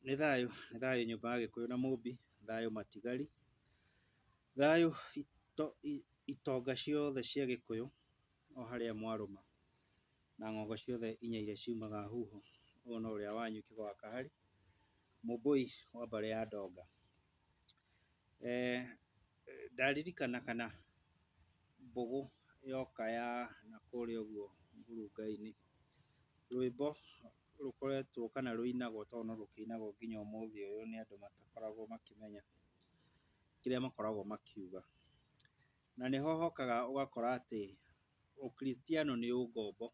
Nĩ thayũ, nĩ thayũ nyũmba ya Gĩkũyũ na Mũmbi, thayũ matigari, thayũ itonga ciothe cia Gĩkũyũ o harĩa mwarũma, na ng'ongo ciothe inya iria ciumaga huho. Ũyũ no ũrĩa wanyu Kĩgo wa Kahari, Mũmbũi wa mbarĩ ya Ndonga. Ndaririkana kana mbũgũ yoka ya nakũrĩa ũguo ngurunga-inĩ, rwĩmbo rũkoretwo kana rũinagwo tondũ no rũkĩinagwo nginya ũmũthĩ ũyũ nĩ andũ matakoragwo makĩmenya kĩrĩa makoragwo makiuga. Na nĩho hokaga ũgakora atĩ ũkristiano nĩ ũngombo,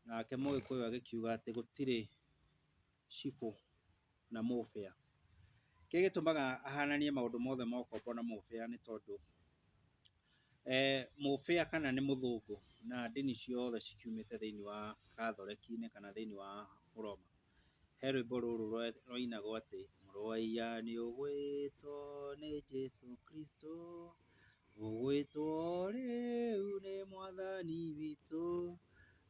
nake mũgĩkũyũ agĩkiuga atĩ gũtirĩ cibũ na mũbĩa. Kĩrĩa gĩtũmaga ahananie maũndũ mothe ma ũkombo na mũbĩa nĩ tondũ, mũbĩa kana nĩ mũthũngũ na ndini ciothe cikiumĩte thĩiniĩ wa gathoreki-inĩ kana thĩiniĩ wa Ũroma. He rwĩmbo rũrũ rwainagwo atĩ, mũrũ wa iya nĩ ũgwĩtwo nĩ Jesũ Kristo, ũgwĩtwo rĩu nĩ mwathani witũ,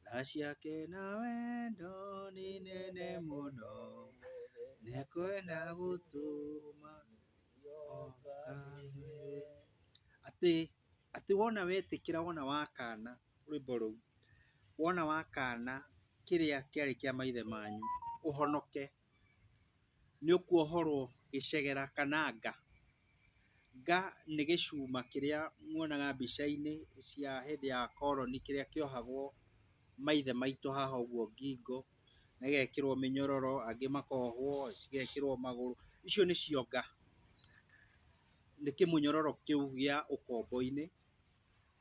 tha ciake na wendo nĩ nene mũno, nĩekwenda gũtũma atĩ atĩ wona wetĩkĩra wona wakana rwĩmbo rũu, wona wakana kĩrĩa kĩarĩ kĩa maithe manyu ũhonoke, nĩ ũkuohorwo gĩcegera kana nga. Nga nĩ gĩcuma kĩrĩa muonaga mbica-inĩ cia hĩndĩ ya koroni kĩrĩa kĩohagwo maithe maitũ haha ũguo ngingo, na ĩgekĩrwo mĩnyororo, angĩ makohwo, cigekĩrwo magũrũ, icio nĩcio nga. Nĩ kĩmũnyororo kĩu gĩa ũkombo-inĩ,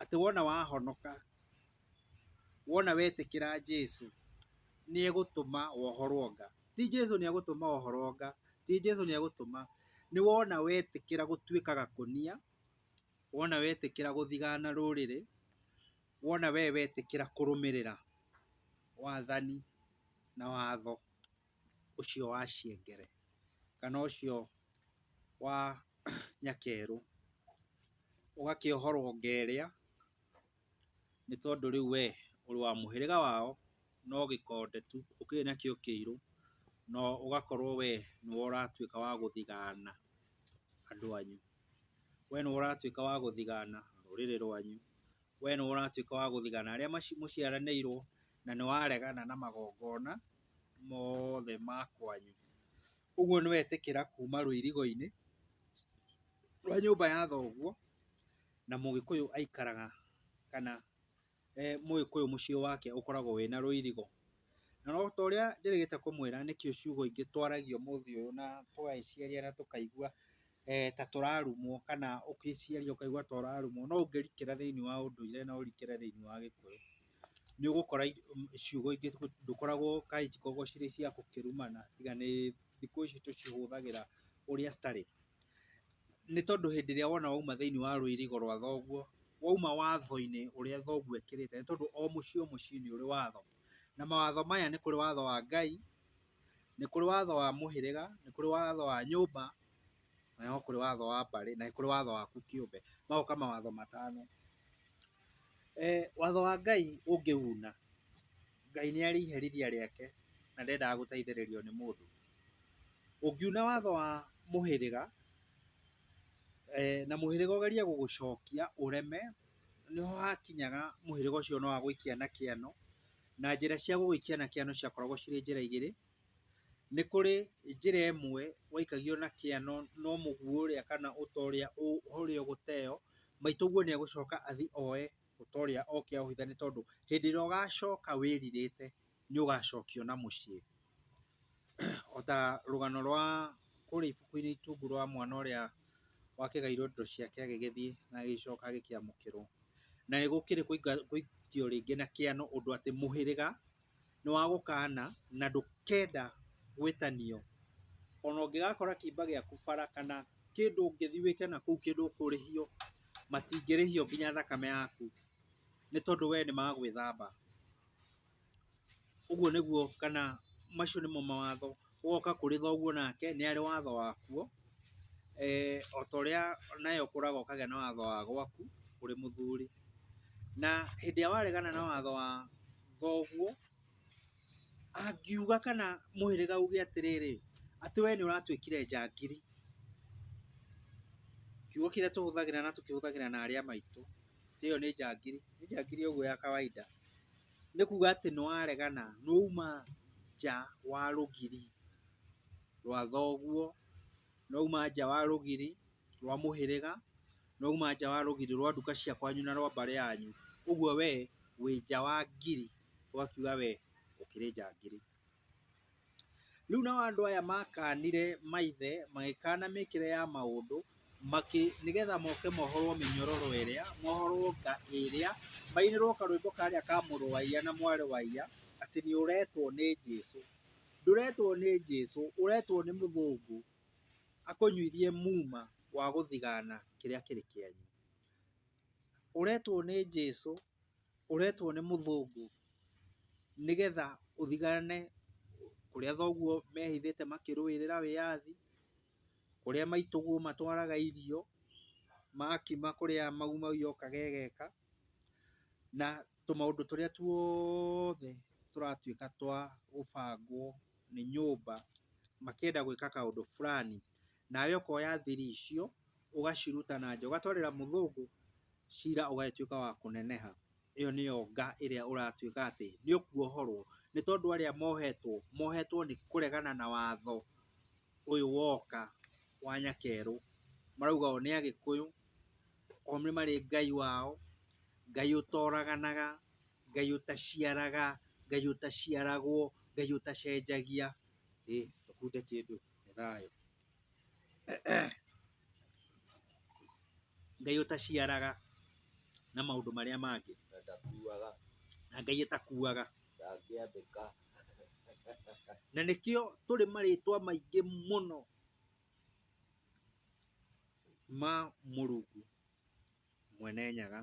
atĩ wona wahonoka, wona wetĩkĩra Jesũ, nĩ egũtũma wohorwo nga. Ti Jesũ nĩ egũtũma wohorwo nga, ti Jesũ nĩ egũtũma, nĩ wona wetĩkĩra gũtuĩka gakũnia, wona wetĩkĩra gũthigana rũrĩrĩ, wona we wetĩkĩra kũrũmĩrĩra wathani na watho ũcio wa ciengere kana ũcio wa nyakerũ, ũgakĩohorwo nga ĩrĩa, nĩ tondũ rĩu we ũrĩ wa mũhĩrĩga wao, no gĩkonde tu ũkĩrĩ nakĩo kĩirũ, no ũgakorwo we nĩwe ũratuĩka wa gũthigana andũ anyu. We nĩwe ũratuĩka wa gũthigana rũrĩrĩ rwanyu, we nĩwe ũratuĩka wa gũthigana arĩa mũciaranĩirwo, na nĩ waregana na magongona mothe ma kwanyu. Ũguo nĩ wetĩkĩra kuma rũirigo-inĩ rwa nyũmba ya thoguo, na mũgĩkũyũ aikaraga kana mũgĩkũyũ mũciĩ wake ũkoragwo wĩna rũirigo. Na no ta ũrĩa njĩrĩgĩte kũmwĩra nĩkĩo ciugo ingĩ twaragia ũmũthĩ ũyũ na tũgagĩciaria na tũkaigua ta tũrarumwo kana ũgĩciaria ũkaigua ta ũrarumwo, no ũngĩrikĩra thĩiniĩ wa ũndũire na ũrikĩre thĩiniĩ wa gĩkũyũ, nĩ ũgũkora ciugo ingĩ ndũkoragwo kana itikoragwo cirĩ cia gũkĩrumana tiga nĩ thikũ ici tũcihũthagĩra ũrĩa citarĩ. Nĩ tondũ hĩndĩ ĩrĩa wona wauma thĩiniĩ wa rũirigo rwa thoguo, wauma watho-inĩ ũrĩa thoguo ekĩrĩte, nĩ tondũ o mũciĩ o mũciĩ nĩ ũrĩ watho. Na mawatho maya nĩ kũrĩ watho wa Ngai, nĩ kũrĩ watho wa mũhĩrĩga, nĩ kũrĩ watho wa nyũmba, na no kũrĩ watho wa mbarĩ, na nĩ kũrĩ watho waku kĩũmbe. Magoka mawatho matano. Watho wa Ngai ũngĩuna, Ngai nĩ arĩ iherithia rĩake na ndendaga gũteithĩrĩrio nĩ mũndũ. Ũngiuna watho wa mũhĩrĩga, na mũhĩrĩga ũgerie gũgũcokia ũreme, nĩho hakinyaga mũhĩrĩga ũcio nĩ wagũikia na kĩano, na njĩra cia gũgũikia na kĩano ciakoragwo cirĩ njĩra igĩrĩ. Nĩ kũrĩ njĩra ĩmwe waikagio na kĩano no mũguĩ ũrĩa kana ũta ũrĩa ũrĩa ũgũteo, maitũguo nĩ egũcoka athiĩ oe ũta ũrĩa oke aũhithe nĩ tondũ hĩndĩ ĩrĩa ũgacoka wĩrirĩte nĩ ũgacokio na mũciĩ. O ta rũgano rwa kũrĩa ibuku-inĩ itungu rwa mwana ũrĩa wakĩgairwo indo ciake agĩgĩthiĩ na agĩcoka agĩkĩamũkĩrwo. Na nĩ gũkĩrĩ gũikio rĩngĩ na kĩano ũndũ atĩ mũhĩrĩga nĩ wagũkana na ndũkenda gwĩtanio. Ona ũngĩgakora kĩimba gĩaku bara kana kĩndũ ũngĩthiĩ wĩke nakũu kĩndũ ũkũrĩhio, matingĩrĩhio nginya thakame yaku nĩ tondũ we nĩ magwĩthamba. Ũguo nĩguo kana macio nĩmo mawatho. Ũgoka kũrĩ thoguo nake nĩ arĩ watho wakuo, o ta ũrĩa nawe ũkũraga ũkagĩa na watho wa gwaku ũrĩ mũthuri. Na hĩndĩ ĩrĩa waregana na watho wa thoguo, angiuga kana mũhĩrĩga uge atĩrĩrĩ, Atĩ we nĩ ũratuĩkire njangiri. Kiugo kĩrĩa tũhũthagĩra na tũkĩhũthagĩra na arĩa maitũ, atĩ ĩyo nĩ njangiri, nĩ njangiri ũguo ya kawaida. Nĩ kuga atĩ nĩ waregana, nĩ wauma nja wa rũgiri rwa thoguo, nĩ wauma nja wa rũgiri rwa mũhĩrĩga, nĩ wauma nja wa rũgiri rwa nduka cia kwanyu na rwa mbarĩ yanyu. Ũguo we wĩ nja wa ngiri, ũgakiuga we ũkĩrĩ njangiri. Rĩu nao andũ aya makanire maithe, magĩkana mĩkĩre ya maũndũ, makĩ nĩgetha moke mohorwo mĩnyororo ĩrĩa, mohorwo nga ĩrĩa, mainĩrwo karwĩmbo karĩa ka mũrũ wa iya na mwarĩ wa iya, atĩ nĩ ũretwo nĩ Jesũ. Ndũretwo nĩ Jesũ, ũretwo nĩ mũthũngũ akũnyuithie muma wa gũthigana kĩrĩa kĩrĩ kĩanyu. Ũretwo nĩ Jesũ, ũretwo nĩ mũthũngũ nĩgetha ũthigane kũrĩa thoguo mehithĩte makĩrũĩrĩra wĩyathi, kũrĩa maitũguo matwaraga irio, makima kũrĩa Mau Mau yokaga ĩgeka, na tũmaũndũ tũrĩa tuothe tũratuĩka twa gũbangwo nĩ nyũmba makĩenda gwĩka kaũndũ fulani, nawe ũkoya thiri icio ũgaciruta na nja ũgatwarĩra mũthũngũ, cira ũgagĩtuĩka wa kũneneha. Ĩyo nĩyo nga ĩrĩa ũratuĩka atĩ nĩ ũkuohorwo, nĩ tondũ arĩa mohetwo, mohetwo nĩ kũregana na watho ũyũ woka wa nyakerũ. Marauga o nĩ Agĩkũyũ, o nĩ marĩ Ngai wao, Ngai ũtoraganaga, Ngai ũtaciaraga, Ngai ũtaciaragwo, Ngai ũtacenjagia. Ĩ tũkunde kĩndũ nĩ thayũ. Ngai ũtaciaraga na maũndũ marĩa mangĩ. Na ndakuaga. Na Ngai ĩtakuaga. Ndangĩambĩka. Na nĩkĩo tũrĩ marĩtwa maingĩ mũno ma Mũrungu Mwene Nyaga.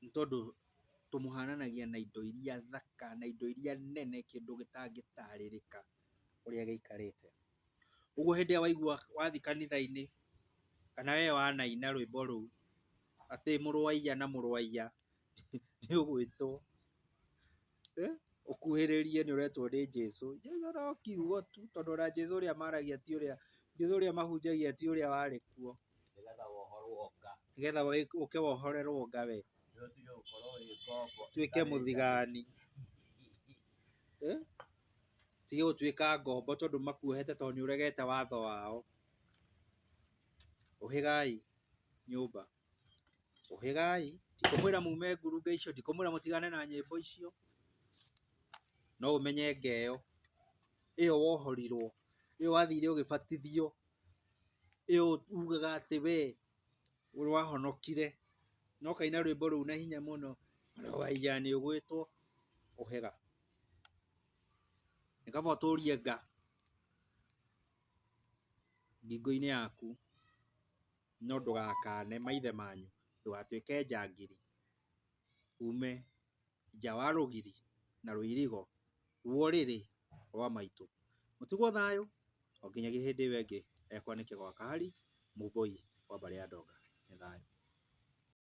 Nĩ tondũ tũmũhananagia na indo iria thaka, na indo iria nene, kĩndũ gĩtangĩtarĩrĩka ũrĩa gĩikarĩte. Ũguo hĩndĩ ĩrĩa waigua wathiĩ kanitha-inĩ, kana we wanaina rwĩmbo rũu, atĩ mũrũ wa iya na mũrũ wa iya, nĩ ũgwĩtwo ũkuhĩrĩrie nĩ ũretwo nĩ Jesũ. Jesũ no kiugo tu, tondũ ona Jesũ ũrĩa maragia ti ũrĩa, Jesũ ũrĩa mahunjagia ti ũrĩa warĩ kuo. Nĩgetha wohorwo nga. Nĩgetha ũke wohorerwo nga we. Nĩ ũtige gũkorwo wĩ ngombo. Ũtuĩke mũthigani. Ũtige gũtuĩka ngombo tondũ makuohete tondũ nĩ ũregete watho wao. Ũhĩgai nyũmba. Ũhĩgai. Ndikũmwĩra mume ngurunga icio, ndikũmwĩra mũtigane na nyĩmbo icio. No ũmenye nga ĩyo. Ĩyo wohorirwo. Ĩyo wathire ũgĩbatithio. Ĩyo ugaga atĩ we wahonokire. No kaina rwĩmbo rũu na hinya mũno, waiya nĩ ũgwĩtwo ũhĩga. Nĩ kaba ũtũrie nga ngingo-inĩ yaku, no ndũgakane maithe manyu, ndũgatuĩke njangiri, ume nja wa rũgiri na rũirigo rwa ũrĩrĩ rwa maitũ. Mũtigwo thayũ o nginyagia hĩndĩ ĩyo ĩngĩ. Ekwa nĩ Kĩgwa Kahari, Mũmbũi wa mbarĩ ya Ndonga. Nĩ thayũ.